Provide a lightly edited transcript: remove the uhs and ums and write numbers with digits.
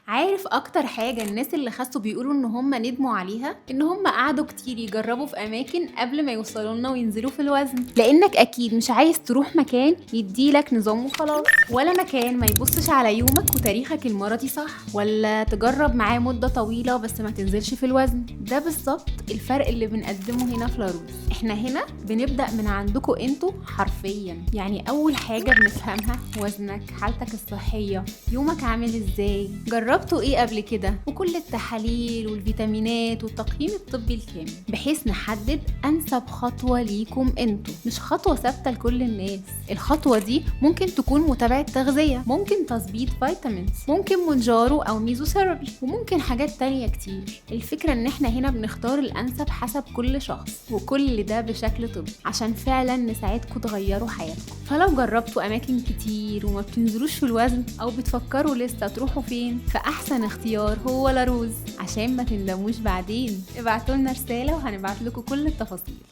عارف اكتر حاجة الناس اللي خسوا بيقولوا ان هم ندموا عليها؟ ان هم قعدوا كتير يجربوا في اماكن قبل ما يوصلوا لنا وينزلوا في الوزن. لانك اكيد مش عايز تروح مكان يديلك نظام وخلاص، ولا مكان ما يبصش على يومك وتاريخك المرضي صح، ولا تجرب معاه مدة طويلة بس ما تنزلش في الوزن. ده بالظبط الفرق اللي بنقدمه هنا في لاروز. احنا هنا بنبدأ من عندكم انتوا حرفيا. يعني اول حاجة بنفهمها وزنك، حالتك الصحية، يومك عامل ازاي، جربتوا ايه قبل كده، وكل التحاليل والفيتامينات والتقييم الطبي الكامل، بحيث نحدد انسب خطوة ليكم انتوا، مش خطوة ثابتة لكل الناس. الخطوة دي ممكن تكون متابعة تغذية، ممكن تظبيط vitamins، ممكن مونجارو او ميزوثيرابي، وممكن حاجات تانية كتير. الفكرة ان احنا هنا بنختار الانسب حسب كل شخص، وكل ده بشكل طبي عشان فعلا نساعدكم تغيروا حياتكم. فلو جربتوا اماكن كتير وما بتنزلوش في الوزن، او بتفكروا لسه تروحوا فين، فاحسن اختيار هو لاروز عشان ما تندموش بعدين. ابعتولنا رسالة وهنبعت لكم كل التفاصيل.